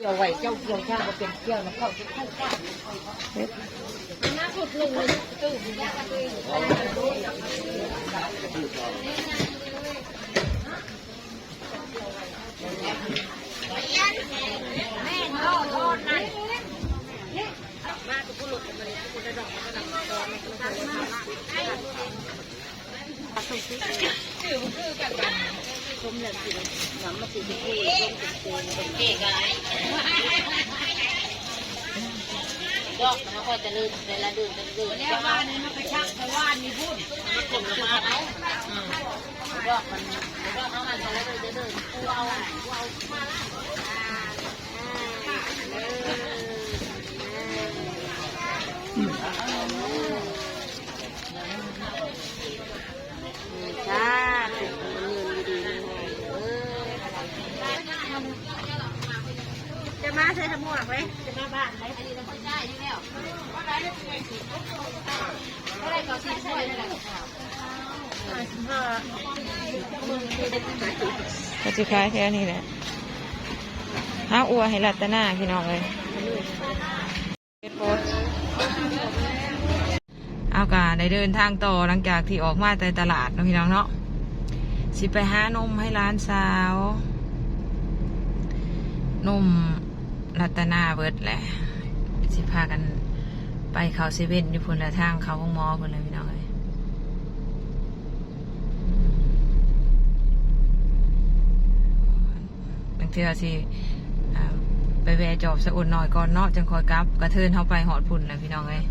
ກ່ຽວໄວ້ ເຈົ້າກ່ຽວຊ້າບໍ່ເປັນ ກ່ຽວນຳເຂົາ ເຮັດ ມາຊຸດໜຶ່ງ ຕື່ມ ດອກມັນເຮົາກໍຈະເລີ່ມ ແຕ່ລະເດືອນ ແຕ່ລະເດືອນ ແລ້ວວ່ານີ້ມັນໄປຊັກ ແຕ່ວ່ານີ້ພຸ້ນ ມັນກົມລົງມາເອົາ ດອກມັນ ດອກເຮົາມັນ ແຕ່ລະເດືອນ ແຕ່ລະເດືອນ ຜູ້ເອົາ ຜູ້ເອົາມາລະ ສາທຸ ເງິນດີໆ ເອີ ຈະມາໃສ່ໝວກເລີຍ ຈະມາບ້ານເລີຍ ອັນນີ້ລະບໍ່ຈ່າຍຢູ່ແລ້ວ ເທົ່າໃດກໍຊິຊ່ວຍ ກໍຊິຂາຍແຖວນີ້ແຫຼະ ຫາອົ່ວໃຫ້ລັດຕະນາ ພີ່ນ້ອງເອີຍ. ເຮົາກະໄດ້ເດີນທາງຕໍ່ ຫຼັງຈາກທີ່ອອກມາແຕ່ຕະຫຼາດເນາະ ພີ່ນ້ອງເນາະ ຊິໄປຫານົມໃຫ້ຫຼານສາວ ນົມລັດຕະນາເບິດແຫຼະ ຊິພາກັນໄປເຂົ້າເຊເວັ່ນຢູ່ພຸ້ນແຫຼະ ທາງເຂົ້າໂຮງໝໍພຸ້ນແຫຼະ ພີ່ນ້ອງເອີຍ. ບາງເທື່ອຊິ ອ່າ ໄປແວ່ຈອບສະອຸ່ນໜ້ອຍກ່ອນເນາະ ຈັ່ງຄ່ອຍກັບ ກະເທີນເຮົາໄປຮອດພຸ້ນແຫຼະ ພີ່ນ້ອງເອີຍ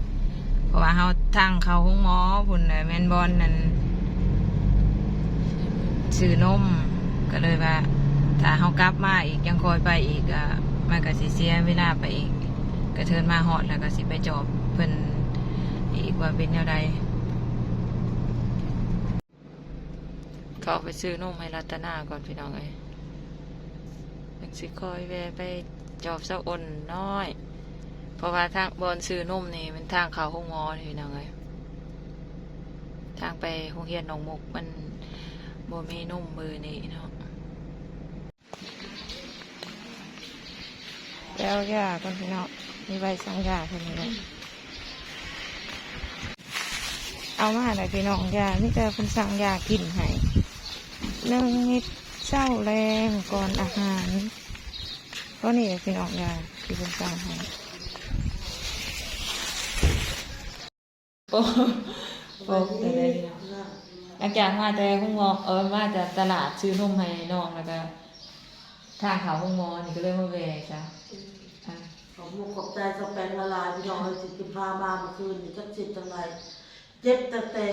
ເພາະວ່າເຮົາທາງເຂົ້າໂຮງໝໍພຸ້ນແຫຼະ ແມ່ນບ່ອນນັ້ນ ຊື້ນົມ ກະເລີຍວ່າ ຖ້າເຮົາກັບມາອີກ ຈັ່ງຄ່ອຍໄປອີກ ກະ ມັນກະຊິເສຍເວລາໄປອີກ ກະເທີນມາຮອດແລ້ວ ກະຊິໄປຈອບເພິ່ນອີກວ່າເປັນແນວໃດ. ເຂົ້າໄປຊື້ນົມໃຫ້ລັດຕະນາກ່ອນ ພີ່ນ້ອງເອີຍ ຈັ່ງຊິຄ່ອຍແວ່ໄປຈອບສະອຸ່ນໜ້ອຍ ເພາະວ່າທາງບ່ອນຊື້ນົມນີ້ແມ່ນທາງເຂົ້າໂຮງໝໍນີ້ ພີ່ນ້ອງເອີຍ ທາງໄປໂຮງຮຽນໜອງມຸກ ມັນບໍ່ມີນົມມື້ນີ້ເນາະ. ໄປເອົາຢາກ່ອນ ພີ່ນ້ອງ ມີໃບສັ່ງຢາເພິ່ນນີ້ແຫຼະ ເອົາມາໃຫ້ພີ່ນ້ອງ ຢາ ມີແຕ່ເພິ່ນສັ່ງຢາກິນໃຫ້ ໜຶ່ງເມັດເຊົ້າແລງກ່ອນອາຫານ ເທົ່ານີ້ແຫຼະ ພີ່ນ້ອງ ຢາທີ່ເພິ່ນສັ່ງໃຫ້. ໂອ້ ໂອ້ ແຕ່ໃດເນາະ ຫຼັງຈາກມາແຕ່ໂຮງໝໍ ເອີ ມາຈາກຕະຫຼາດຊື້ນົມໃຫ້ນ້ອງ ແລ້ວກະທາງເຂົ້າໂຮງໝໍນີ້ ກະເລີຍມາແວ່ຊະ ອືມ ອ່າ ຂອບມຸກຂອບໃຈສາວແປງຫຼາຍໆ ພີ່ນ້ອງເອີຍ ທີ່ເພິ່ນພາມາເມື່ອຄືນນີ້ ຈັກເຈັບຈັ່ງໃດ ເຈັບຕັ້ງແຕ່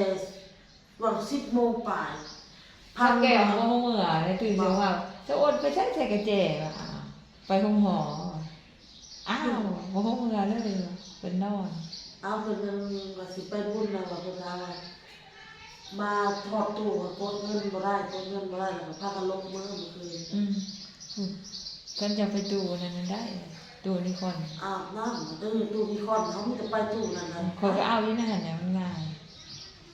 ຫວ່າງສິບໂມງປາຍ ພັກແກ້ວບໍ່ຮູ້ເມືອ ໄດ້ຕື່ນເຊົ້າມາ ສະອົນໄປໃສ ໃສ່ກະແຈວ່າ ອ້າວ ໄປໂຮງໝໍ ອ້າວ ບໍ່ຮູ້ເມືອເລີຍ ເພິ່ນນອນ ອ້າວ ເພິ່ນວ່າຊິໄປບຸນນະ ວ່າເພິ່ນວ່າ ມາຮອດຕູ້ກໍກົດເງິນບໍ່ໄດ້ ກົດເງິນບໍ່ໄດ້ ແລ້ວກໍພາກັນລົງເມືອເມື່ອຄືນ ອືມ ເພິ່ນຈະໄປຕູ້ນັ້ນໄດ້ ຕູ້ນິຄອນ ອາບນ້ຳ ຕູ້ນິຄອນ ເຮົາມີແຕ່ໄປຕູ້ນັ້ນນະ ຂ້ອຍກໍເອົາຢູ່ນັ້ນຫັ້ນແຫຼະ ມັນງ່າຍ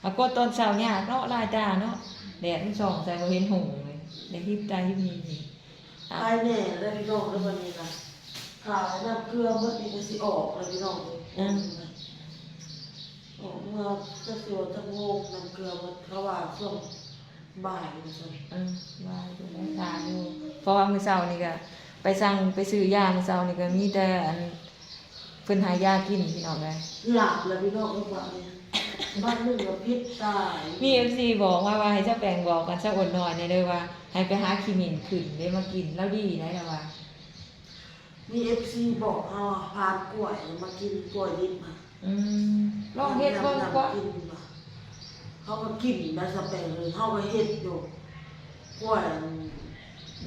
ອາ ກົດຕອນເຊົ້າຍາກເນາະ ຫຼາຍຕາເນາະ ແດດມັນສ່ອງໃສ່ ບໍ່ເຫັນຫຸ່ງເລີຍ ໄດ້ຮິບຕາຮິບນີ້ ໄປແນ່ແລ້ວພີ່ນ້ອງເດີ ບັດນີ້ນະ ຖ້ານ້ຳເກືອໝົດນີ້ກໍຊິອອກແລ້ວພີ່ນ້ອງເອີຍ ອືມ ອອກເມື່ອຈັກຊິວ່າຈັກໂມງ ນ້ຳເກືອໝົດ ເຂົາວ່າຊ່ວງບ່າຍວ່າຊັ້ນ ເອີ ບ່າຍຢູ່ ໄດ້ທ່າຢູ່ ເພາະວ່າມື້ເຊົ້ານີ້ກໍໄປສັ່ງ ໄປຊື້ຢາມື້ເຊົ້ານີ້ກໍມີແຕ່ອັນ ເພິ່ນໃຫ້ຢາກິນພີ່ນ້ອງເອີຍ ຫຼາບແລ້ວພີ່ນ້ອງເອີຍ ບາດນີ້ ບາດໜຶ່ງກໍຜິດຕາຍ. ມີເອັຟຊີບອກມາວ່າໃຫ້ຊາວແປງບອກກັນຊາວອ້ນນ້ອຍແດ່ເດີວ່າ ໃຫ້ໄປຫາຂີ້ໝິ່ນຂຶ້ນເດ້ມາກິນ ລາວດີໄດ໋ລາວວ່າ. ມີເອັຟຊີບອກເຮົາວ່າ ພານກ້ວຍມາກິນກ້ວຍດິບມາ. ອືມ ລອງເຮັດເບິ່ງກວ່າ. ເຮົາກໍກິນໄດ້ສະແປງເລີຍ ເຮົາກໍເຮັດຢູ່ ກ້ວຍອັນ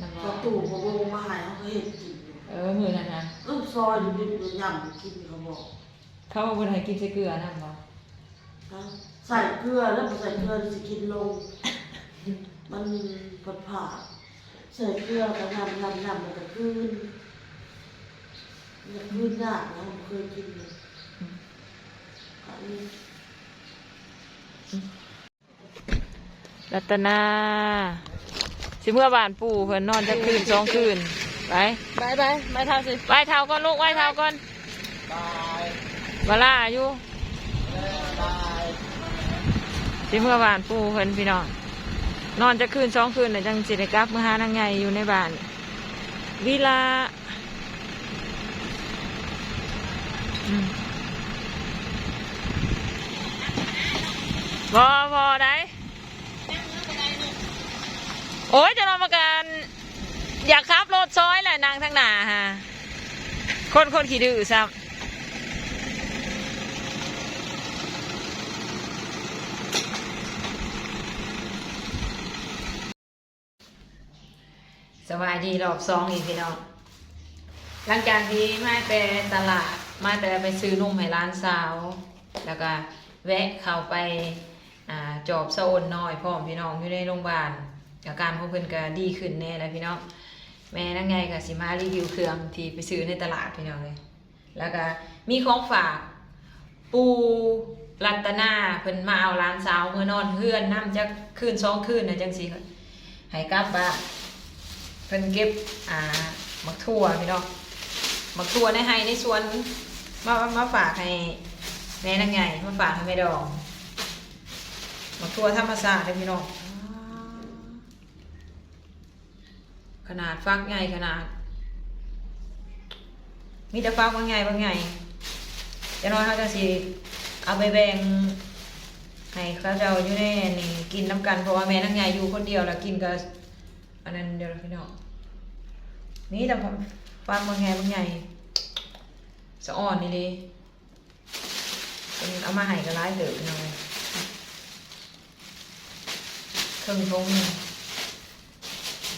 ນັ້ນ ປະຕູພໍ່ບົງມາໃຫ້ ເຮົາກໍເຮັດກິນຢູ່. ເອີ ມື້ນັ້ນນະ ເອີ ຊອຍດິບໆ ຍຳກິນ ເຂົາບອກ. ເຂົາວ່າບໍ່ໄດ້ໃຫ້ກິນໃສ່ເກືອນຳບໍ່? ຮະ? ໃສ່ເກືອແລ້ວ ບໍ່ໃສ່ເກືອຊິກິນລົງ ມັນຜັດຜາດ. ໃສ່ເກືອກໍຍຳໆໆ ແລ້ວກໍກືນ ມັນກໍກືນຍາກນະ ບໍ່ເຄີຍກິນເລີຍ. ອືມ ອືມ ລັດຕະນາ ຊິເມືອບ້ານປູ່ເພິ່ນ ນອນຈັກຄືນສອງຄືນ. ໄປ ໄປ ໄປ ໄປເຖົ້າຊິ ໄຫວ້ເຖົ້າກ່ອນລູກ ໄຫວ້ເຖົ້າກ່ອນ. ບາຍ ບາລາຢູ່ ບາຍ ຊິເມືອບ້ານປູ່ເພິ່ນພີ່ນ້ອງ ນອນຈັກຄືນສອງຄືນ ແລ້ວຈັ່ງຊິໄດ້ກັບມາຫານາງໃຫຍ່ຢູ່ໃນບ້ານ. ວິລາ ອືມ ບໍ່ ບໍ່ໄດ້. ໂອ້ຍ ຈະນອນມາກັນ ຢາກຂັບລົດຊອຍແຫຼະ ນັ່ງທາງໜ້າຫາ ຄົນ ຄົນຂີ້ດື້ຊ້ຳ. ສະບາຍດີລອບສອງອີກພີ່ນ້ອງ. ຫຼັງຈາກທີ່ມາແຕ່ຕະຫຼາດ ມາແຕ່ໄປຊື້ນົມໃຫ້ຫຼານສາວ ແລ້ວກະແວະເຂົ້າໄປ ອ່າ ຈອບຊະໂອນນ້ອຍພ້ອມພີ່ນ້ອງ ຢູ່ໃນໂຮງບານ ອາການຂອງເພິ່ນກະດີຂຶ້ນແດ່ແລ້ວພີ່ນ້ອງ. ແມ່ນາງໃຫຍ່ກະຊິມາຣີວິວເຄື່ອງທີ່ໄປຊື້ໃນຕະຫຼາດພີ່ນ້ອງເອີຍ. ແລ້ວກະມີຂອງຝາກ ປູ່ລັດຕະນາ ເພິ່ນມາເອົາຫຼານສາວເມືອນອນເຮືອນນຳຈັກຄືນສອງຄືນນະ ຈັ່ງຊິໃຫ້ກັບບ້ານ. ເພິ່ນເກັບ ອ່າ ໝາກຖົ່ວພີ່ນ້ອງ ໝາກຖົ່ວໃນໄຮ່ໃນສວນ ມາ ມາຝາກໃຫ້ແມ່ນາງໃຫຍ່ ມາຝາກໃຫ້ແມ່ດອງ. ໝາກຖົ່ວທຳມະຊາດເດີພີ່ນ້ອງ. ຂະໜາດຝັກໃຫຍ່ຂະໜາດ ມີແຕ່ຝັກບັກໃຫຍ່ບັກໃຫຍ່. ຈັກໜ້ອຍເຮົາຈັ່ງຊິເອົາໄປແບ່ງໃຫ້ເຂົາເຈົ້າຢູ່ໃນອັນນີ້ກິນນຳກັນ ເພາະວ່າແມ່ນາງໃຫຍ່ຢູ່ຄົນດຽວ ແລ້ວກິນກໍອັນນັ້ນດຽວລະພີ່ນ້ອງ. ມີແຕ່ຝັກບັກໃຫຍ່ບັກໃຫຍ່ ສະອ່ອນອີ່ຫຼີ. ເພິ່ນເອົາມາໃຫ້ກໍຫຼາຍເຕີບພີ່ນ້ອງເອີຍ ເຄິ່ງຖົງນີ້.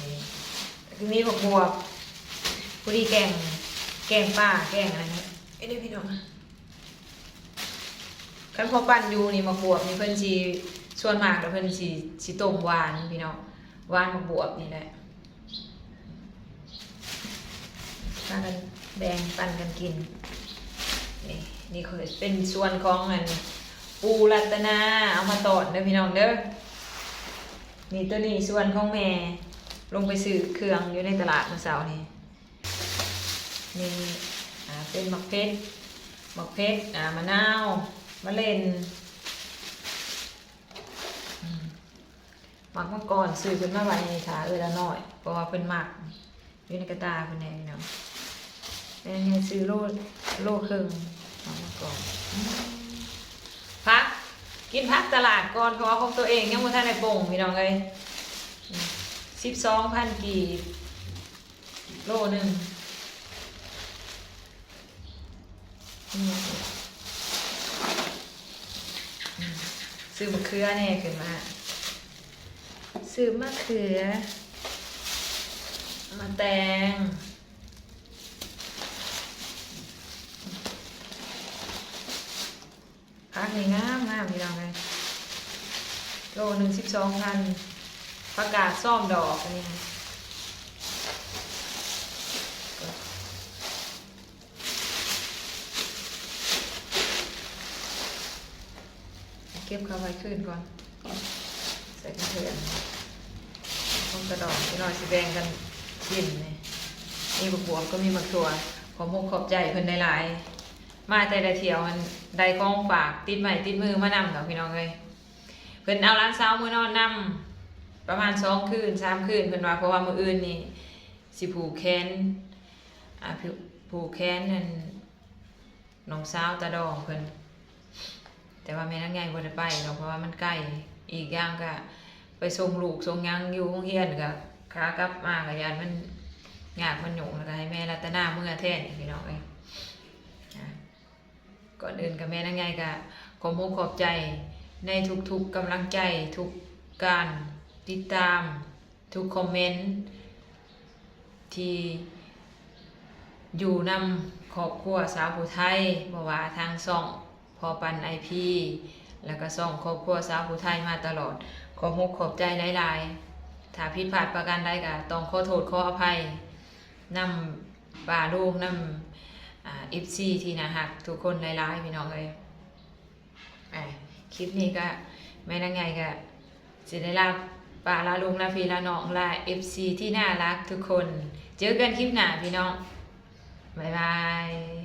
ນີ້ ແລ້ວກໍມີໝາກບວບ ພໍດີແກງ ແກງປາ ແກງອັນນັ້ນເດ້ພີ່ນ້ອງ. ຄັນພໍປັ່ນຢູ່ນີ້ ໝາກບວບນີ້ເພິ່ນຊິ ສ່ວນມາກແລ້ວເພິ່ນຊິ ຊິຕົ້ມຫວານພີ່ນ້ອງ ຫວານໝາກບວບນີ້ແຫຼະ. ພາກັນແບ່ງປັນກັນກິນ. ນີ້ ນີ້ຄືເປັນສ່ວນຂອງອັນປູ່ລັດຕະນາເອົາມາຕ້ອນເດີພີ່ນ້ອງເດີ. ນີ້ ໂຕນີ້ສ່ວນຂອງແມ່ ລົງໄປຊື້ເຄື່ອງຢູ່ໃນຕະຫຼາດມື້ເຊົ້ານີ້. ນີ້ ອ່າ ເປັນໝາກເຜັດ ໝາກເຜັດ ອ່າ ມະນາວ ມະເລັນ ອືມ ໝາກມັງກອນ ຊື້ຂຶ້ນມາໄວ້ໃຫ້ຖ້າເອື້ອຍລາວນ້ອຍ ເພາະວ່າເພິ່ນມັກ ຢູ່ໃນກະຕ່າເພິ່ນແດ່ພີ່ນ້ອງ. ແມ່ນໃຫ້ຊື້ໂລ ໂລເຄິ່ງ ໝາກມັງກອນ. ອືມ ຜັກ ກິນຜັກຕະຫຼາດກ່ອນ ເພາະວ່າຂອງຕົວເອງຍັງບໍ່ທັນໄດ້ປົ່ງພີ່ນ້ອງເອີຍ. ອືມ ສິບສອງພັນກີບ ໂລໜຶ່ງ. ອືມ ຊື້ມະເຂືອແດ່ຂຶ້ນມາ ຊື້ມະເຂືອ ມະແຕງ. ຜັກນີ້ງາມໆ ພີ່ນ້ອງເອີຍ ໂລໜຶ່ງສິບສອງພັນ. ຜັກກາດຊອມດອກ ອັນນີ້ ເກັບເຂົ້າໄວ້ຄືນກ່ອນ ໃສ່ກະເທືອນ ຄົນກະດອງ ຈັກໜ້ອຍຊິແບ່ງກັນກິນ. ນີ້ ມີບັກບວບ ກໍມີໝາກຖົ່ວ. ຂອບອົກຂອບໃຈເພິ່ນຫຼາຍໆ. ມາແຕ່ລະທ່ຽວຫັ້ນ ໄດ້ຂອງຝາກຕິດໄມ້ຕິດມືມານຳດອກ ພີ່ນ້ອງເອີຍ. ເພິ່ນເອົາຫຼານສາວເມືອນອນນຳ ປະມານສອງຄືນສາມຄືນ ເພິ່ນວ່າ ເພາະວ່າມື້ອື່ນນີ້ຊິຜູກແຂນ ອ່າ ຜູກແຂນ ອັນ ນ້ອງສາວຕາດອງເພິ່ນ. ແຕ່ວ່າແມ່ນາງໃຫຍ່ບໍ່ໄດ້ໄປດອກ ເພາະວ່າມັນໄກ ອີກຢ່າງກະໄປສົ່ງລູກສົ່ງຫຍັງຢູ່ໂຮງຮຽນ ກະຂາກັບມາກະຢ້ານມັນຍາກມັນຫຍຸ້ງ ແລ້ວກະໃຫ້ແມ່ລັດຕະນາເມືອແທນ ພີ່ນ້ອງເອີຍ. ອາ ກ່ອນອື່ນກະແມ່ນາງໃຫຍ່ກະຂອບອົກຂອບໃຈໃນທຸກໆກຳລັງໃຈ ທຸກການຕິດຕາມ ທຸກຄອມເມັນທີ່ຢູ່ນຳຄອບຄົວຊາວຜູ້ໄທ ບໍ່ວ່າທາງຊ່ອງພໍ່ປັນໄອພີ ແລ້ວກະຊ່ອງຄອບຄົວຊາວຜູ້ໄທມາຕະຫຼອດ ຂອບອົກຂອບໃຈຫຼາຍໆ. ຖ້າຜິດພາດປະການໃດກະຕ້ອງຂໍໂທດຂໍອະໄພນຳປ້າລຸງ ນຳ ອາ ເອັຟຊີທີ່ໜ້າຮັກທຸກຄົນຫຼາຍໆ ພີ່ນ້ອງເອີຍ. ອາ ຄລິບນີ້ກະແມ່ນາງໃຫຍ່ກະຊິໄດ້ລາປ້າລາລຸງລາພີ່ລານ້ອງລາເອັຟຊີທີ່ໜ້າຮັກທຸກຄົນ ເຈີກັນຄລິບໜ້າພີ່ນ້ອງ ບາຍບາຍ.